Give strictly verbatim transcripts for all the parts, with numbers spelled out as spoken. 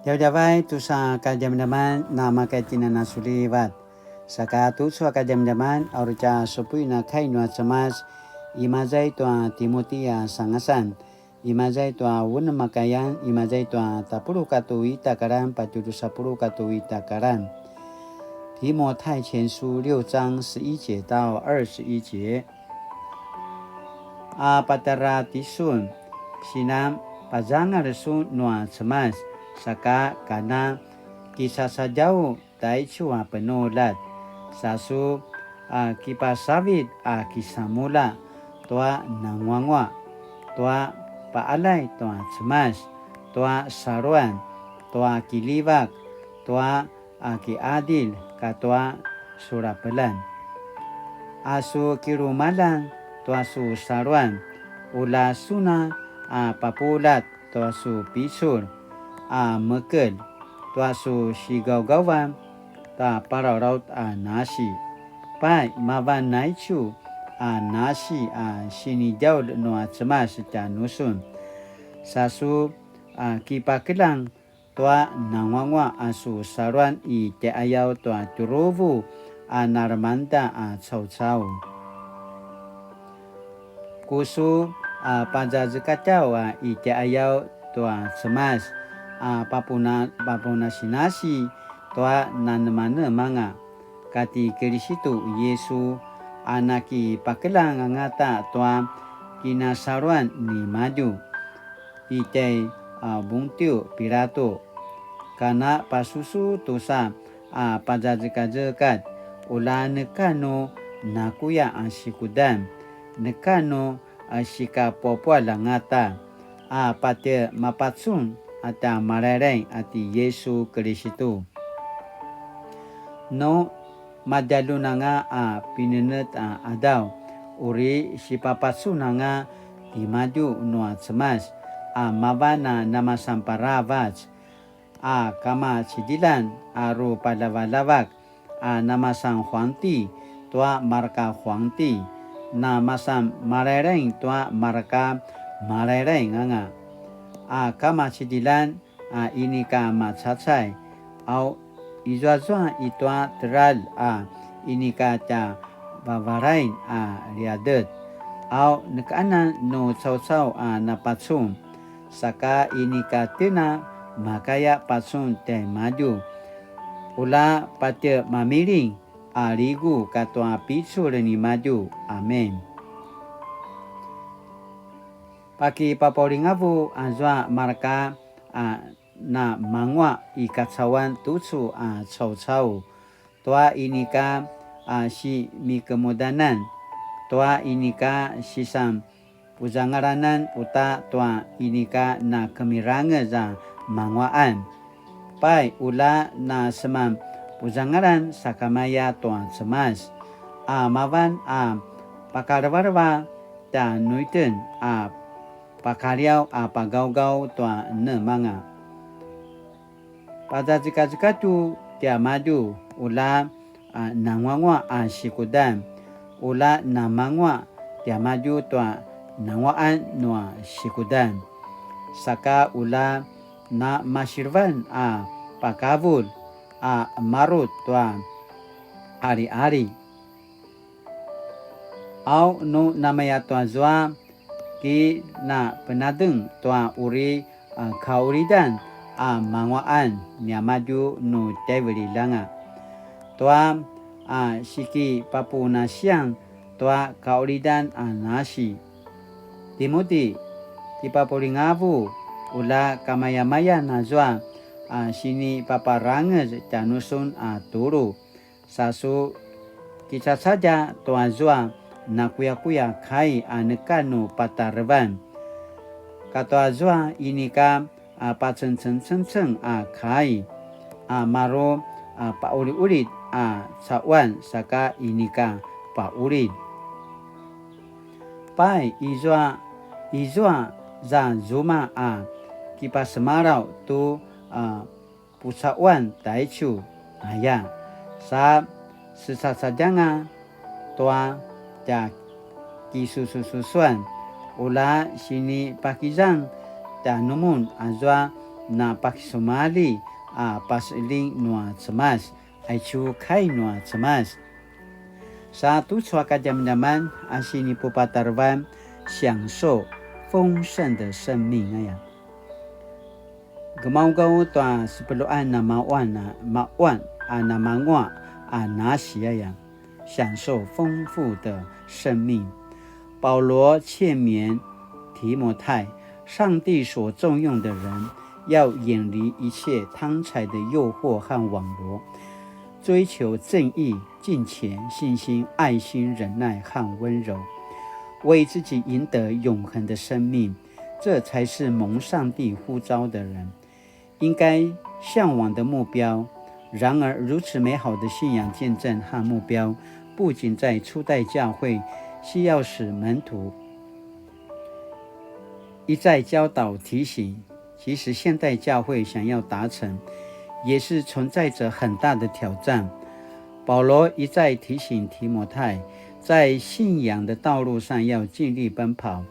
Djavadjavay tusa kadjamadjaman na makaitjinan a sulivat. Saka tucu a kadjamadjaman a uri tja supuin a kai nua Cemas, imaza i tua Timuti a sangasan, imaza i tua unem a kayan, imaza i tua tapuluq katua ita a karan, patje drusa puluq katua ita a karan. 提摩太前书六章十一节到二十一节。 A patjara tisun, sinan pazangal sun nua Cemas, saka kana kisasadjaw taicu a penuljat, sa su a kipasavid a kisamulja tua nanguanguaq, tua paqaljay tua Cemas, tua saluan, tua kiljivak, tua a kiqadilj katua surapelan. A su kilumalan tua su saluan, ula sun a papuljat tua su picul a mekelj tua su sigawgawan ta palalaut a nasi. Pai, mavan aicu a nasi a sinidjaulj nua Cemas tjanusun. Sa su a kipakeljang tua nanguanguaq a su saluan i tjaiqayaw tua tjuruvu a nalemangeda a caucau. Ku su a pazazekatjaw a i tjaiqayaw tua Cemas a papuna-, papunasinasi tua nanemanemanga kati Kilisitu Yisu, a nakipakeljang angata tua kinasaluan nimadju. I tjai a Puntiu Pilatu, kana pasusu tusa a pazazekazekatj, ula neka nu nakuya a sikudan, neka nu a sikapuapualj angata, a patje mapacun a tja Malailai a ti Yisu Kilisitu. Nu madjaljun anga a pinenetj a qadaw, uri sipapacun anga timadju nua Cemas a mavan a namasan paravac, a kamacidiljan a rupaljavaljavak, a namasan huangti tua marka huangti, namasan Malailai tua marka Malailai anga, a kamacidiljan a inika macacay, au izuazua i tua teljar a inika tja vavalain a liadet, au nekaanan nu caucau a napacun, saka inika tjen a makaya pacun tjaimadju, ula patje mamiling a ligu katua picul nimadju. Amen. Pakipapaulingavu azua marka a namanguaq i kacauan tucu a caucau, tua inika a simikemudanan, tua inika sisan puzangalanan uta tua inika nakemirangez a manguaqan. Pai, ula na seman puzangalan sakamaya tua Cemas, a mavan a pakalevaleva tjanuitjen a pakaliaw a pagawgaw tua nemanga. Pazazekazekatju tiamadju, ula a nanguanguaq a sikudan, ula namanguaq tiamadju tua nanguaqan nua sikudan, saka ula namasilevan a pakavulj a marut tua aliali. Au nu namaya tua zua kinapenadeng tua uri a kaulidan a manguaqan niamadju nu tjaivililj anga, tua a sikipapunasiyan tua kaulidan a nasi. Timuti, kipapulingavu, ula kamayamayan azua a sinipaparangez tjanusun a tulu, sa su kicacadja tua zua nakuyakuya kai a neka nu patarevan, katua zua inika a pacengcengcengceng a kai, a maru a pauliulid a caquan saka inika paulit. Pai, izua, izua za zuma a kipasemalaw tu a pucaquan taicu aya, sa secacadjanga tua tja kisusususuan, ula sinipakizang tjanumun azua na pakisumalji a paseljing nua Cemas, aicu kai nua Cemas. Sa tucu a kadjamadjaman a sinipupatarevan 享受丰盛的生命 aya. Gemaugaw tua sepelu'an na mawan a mawan a na mangua a nasi aya. 享受丰富的生命。保罗劝勉提摩太，上帝所重用的人要远离一切贪财的诱惑和网罗，追求正义、敬虔、信心、爱心、忍耐和温柔，为自己赢得永恒的生命。这才是蒙上帝呼召的人 应该向往的目标。然而，如此美好的信仰见证和目标，不仅在初代教会需要使门徒一再教导提醒，其实现代教会想要达成，也是存在着很大的挑战。保罗一再提醒提摩太，在信仰的道路上要尽力奔跑，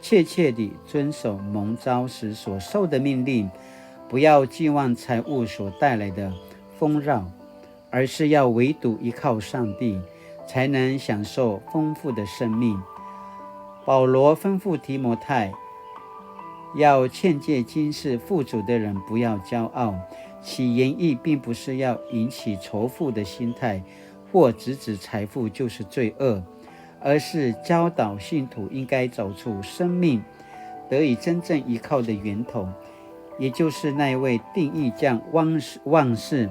切切地遵守蒙召时所受的命令，不要寄望财物所带来的丰饶，而是要唯独依靠上帝，才能享受丰富的生命。保罗吩咐提摩太，要劝诫今世富足的人不要骄傲，其原意并不是要引起仇富的心态，或直指财富就是罪恶， 而是教导信徒应该找出生命得以真正依靠的源头，也就是那一位定意将万事，万事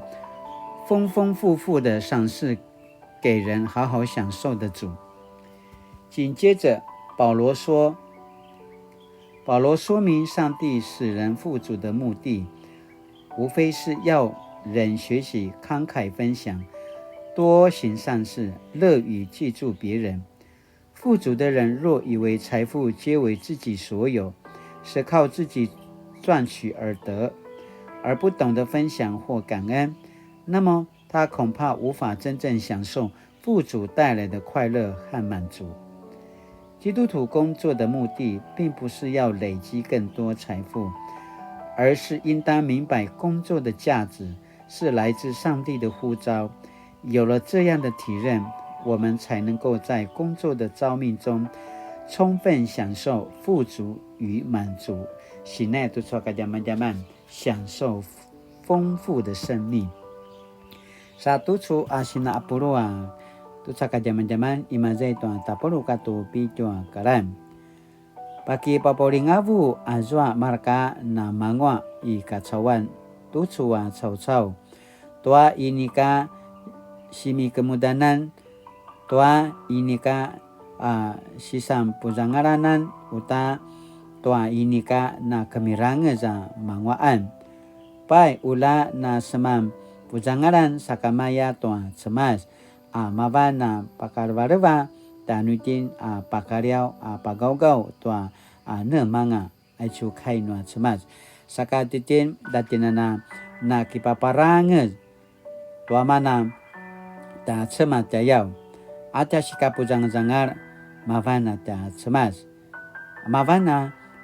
丰丰富富的赏赐给人好好享受的主。紧接着，保罗说，保罗说明上帝使人富足的目的，无非是要人学习慷慨分享，多行善事，乐于借助别人。 富足的人若以为财富皆为自己所有，是靠自己赚取而得，而不懂得分享或感恩，那么他恐怕无法真正享受富足带来的快乐和满足。基督徒工作的目的，并不是要累积更多财富，而是应当明白工作的价值， 是来自上帝的呼召。有了这样的体认，我们才能够在工作的召命中充分享受富足与满足。Sine tucu a kadjamadjaman, 享受丰富的生命。Sa tucu a sina apulu a tucu a kadjamadjaman, imaza i tua tapuluq katua pitju a kalan. Pakipapaulingavu azua marka namangua i kacauan tucu a caucau, tua inika simikemudanan, tua inika a sisanpuzangalanan, uta tua inika nakemirangez a manguaqan. Pai, ula na semanpuzangalan sakamaya tua Cemas, a mavan a pakalevaleva tjanuitjen a pakaliaw a pagawgaw tua a nemanga, aicu kai nua Cemas. Saka titjen, tjatjinana na kipaparangez tua mana tja Cemas tjayaw, a tja sikapuzangazangal mavan a tja Cemas. Mavan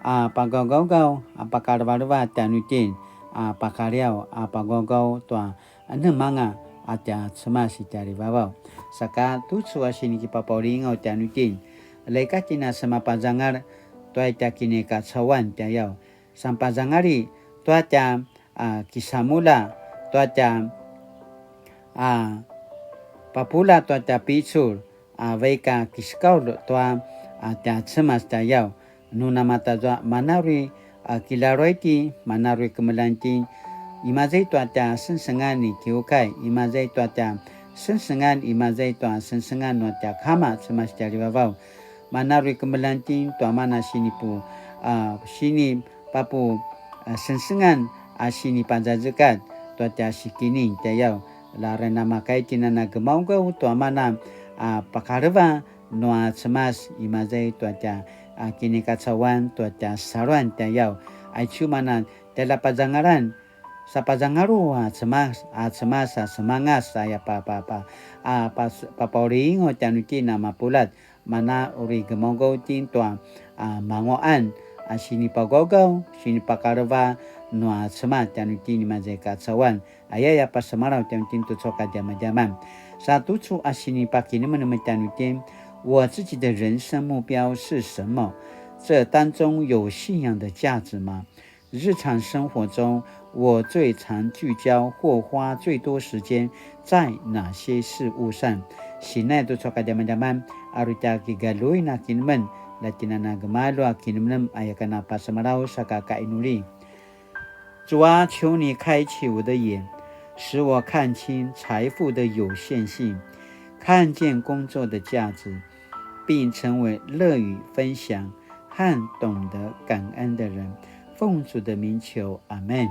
a pagawgawgaw a pakalevaleva tjanuitjen a pakaliaw a pagawgaw tua nemanga a tja Cemas i tjarivavaw. Saka tucu a sinikipapaulingaw tjanuitjen, leka tjina semapazangal tua tja kinikacauan tjayaw, sampazangali tua tja a kisamulja, tua tja a papulja tua tja picul, a vaik a kisekaulj tua a tja Cemas tjayaw. Nu namatazua mana uri a kilaruaitjen, mana uri kemeljang itjen, imaza i tua tja sengsengan ni kiukai, imaza i tua tja sengsengan, imaza i tua sengsengan nua tja Kama Cemas tjarivavaw. Mana uri kemeljang itjen tua mana sinipu a sini papu a sengsengan a sinipazazekat tua tja sikining tjayaw. La uri namakaya itjen a gemaugaw tua mana a pakaleva nua Cemas, imaza i tua tja a kinikacauan tua tja saluan tjayaw. Aicu mana tjaljapazangalan, sapazangalu a Cemas, a Cemas a semangas aya pa, pa, pa, a pas, papaulingaw tjanuitjen a mapuljat, mana uri gemaugaw itjen tua a manguaqan a sinipagawgaw, sinipakaleva nua Cemas tjanuitjen i maza i kacauan, ayaya pasemalaw tjanuitjen tucu a kadjamadjaman. Sa tucu a sinipakinemenem tjanuitjen, 我自己的人生目标是什么？这当中有信仰的价值吗？日常生活中，我最常聚焦或花最多时间在哪些事物上？Sinai tucu a kadjamadjaman, aru tja kigaluin a kinemenem, la tjinana gemalju a kinemenem, aya ken a pasemalaw saka kainuli. 主啊，求你开启我的眼，使我看清财富的有限性，看见工作的价值，并成为乐于分享和懂得感恩的人。奉主的名求，阿门。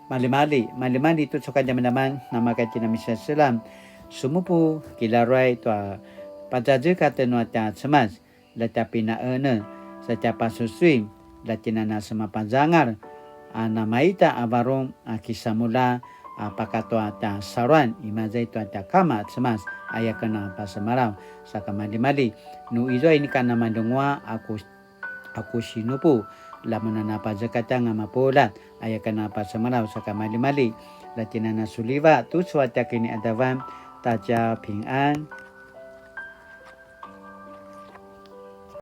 Malimali, malimali tucu a kadjamadjaman, namaka tjinana misaselam, sumupu kilaruay tua pazazekatj nua tja Cemas, la tja pinaenetj, sa tja pasusui, la tjinana semapazangal, a namaita a varung a kisamulja a pakatua tja saluan, i maza i tua tja Kama Cemas, aya ken a pasemalaw, saka malimali, nu izua inika namadengua a ku, a ku sinupu, la mun a napazekatjanga mapuljat, aya ken a pasemalaw, saka malimali, la tjinana suliva, tucu a tja kiniadavan, ta tja pingan.